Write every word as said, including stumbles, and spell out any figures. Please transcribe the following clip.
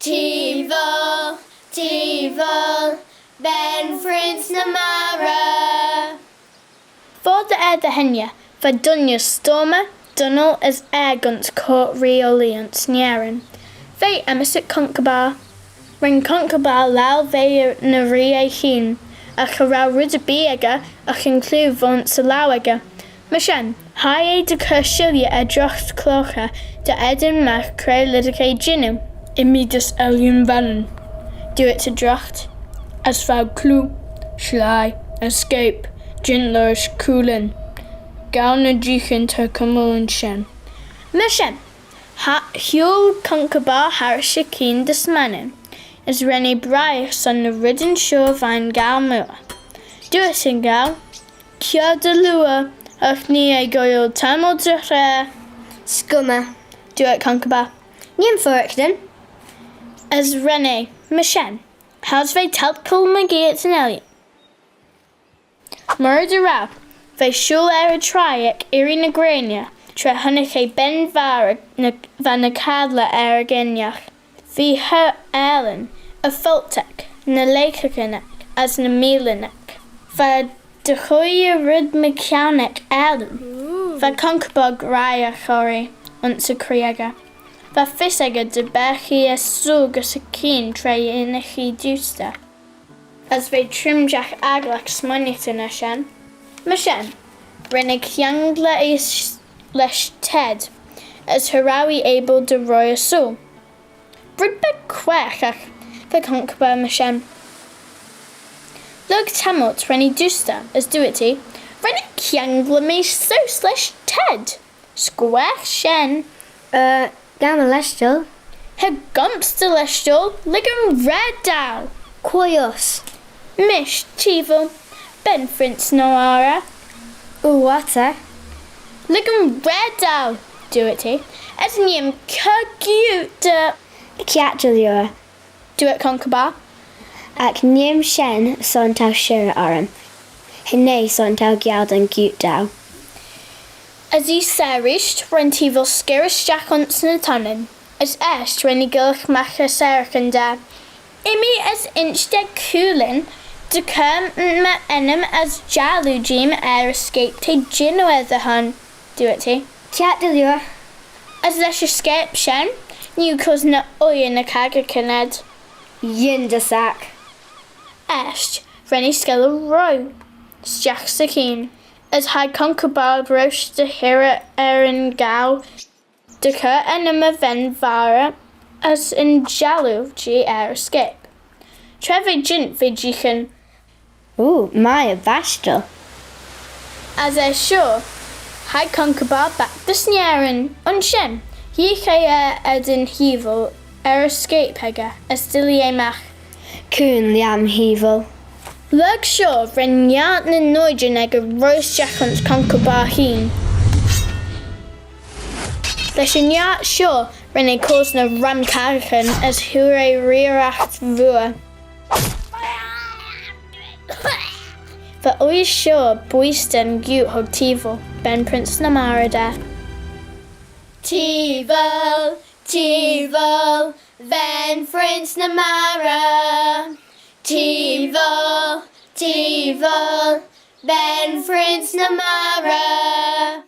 Teeval, Teeval, ben Prince ny Marra. Foddey er dy hengey, va dooinney stoymmey, dunnal as aeg ayns court reayll ayns Nerin. V'eh enmyssit Conchobar. Ren Conchobar laue ve ny ree eh hene, agh cha row red erbee echey agh yn clieau voes y laue echey. Myr shen, hie eh dy chur shilley er drogh claghey dy eddin magh cre lhisagh eh jannoo. Immee dys ellan Vannin, dooyrt y drogh, as v'ou clieau, sleih, as scape, jeant liorish coolyn. Gow ny jeeaghyn t'er cummal ayns shen. Myr shen, ha, hooyl Conchobar harrish y keayn dys Mannin, as ren eh briaght son ny reddyn shoh veih'n gaaue mooar. Dooyrt yn gaaue, "Kiart dy liooar, agh nee eh goaill tammylt dy hraa." "S'cummey," dooyrt Conchobar. "Nee'm fuirraghtyn." As ren eh, myr shen, how's ve talkal mygeayrt yn ellan? Myr dy row, v'eh shooyl er y traie ec irree ny greiney, tra honnick eh ben varragh ny, va ny cadley er y gheinagh. V'eh er aalin, er foltag, ny leaghagyn eck, as ny meealyn eck. Va dy chooilley red mychione ec aalin. Va Conchobar graihagh urree ayns y chreeaghey. Va fys echey dy beagh eh er sooyl gys y keayn tra yinnagh eh diustey. As v'eh trimshagh agglagh smooinaghtyn er shen. Myr shen, ren eh kiangley eh lesh Ted, as cha row eh abyl dy roie eh sooyl. Red beg quaagh, agh va Conchobar myr shen. Lurg tammylt ren eh diustey, as dooyrt eh, "Ren eh kiangley mee seose lesh Ted." "S'quaagh shen?" "Eh, gow my leshtal." "Cha ghomp's dty leshtal, lhig yn raad dou." "Quoi uss?" "Mish, Teeval, ben Prince ny Marra." "Ooh, what eh?" "Lhig yn raad dou," dooyrt eh, "as nee'm cur gioot da." "Kiart dy liooar," dooyrt Conchobar. "Agh nee'm shen son t'ou shirrey orrym. Cha nee son t'ou geddyn gioot dou." As eisht ren Teeval skirrey stiagh ayns ny tonnyn, as eisht ren eh gyllagh magh er saraghyn da. "Immee as insh da coolyn dy chur my ennym as jalloo jeem er y scape t'eh jannoo er dty hon," dooyrt eh. "Kiart dy liooar." "As lesh y scape shen, nee oo cosney ooilley ny caggey, Kenneth." "Yindyssagh." Eisht ren eh skelley roie stiagh 'sy cheayn, as hie Conchobar roish dy hirrey er yn gaaue dy chur ennym y ven varragh as yn jalloo jeh er y scape. Tra v'eh jeant v'eh jeeaghyn, "Ooh, mie er vastyl." As er shoh, hie Conchobar back dys Nerin. Ayns shen, yeeagh eh er eddin Teeval er y scape echey, as dillee eh magh. "Cooin lhiam, Teeval." Lurg shoh, ren niart ny noidyn echey roie stiagh ayns Conchobar hene. Lesh y niart shoh, ren eh cosney ram caghaghyn as hooar eh reeriaght vooar. Va ooilley shoh bwoaie stane gioot hug Teeval, ben Prince ny Marra da. Teeval, Teeval, ben Prince ny Marra. Teeval, Teeval, ben Prince ny Marra.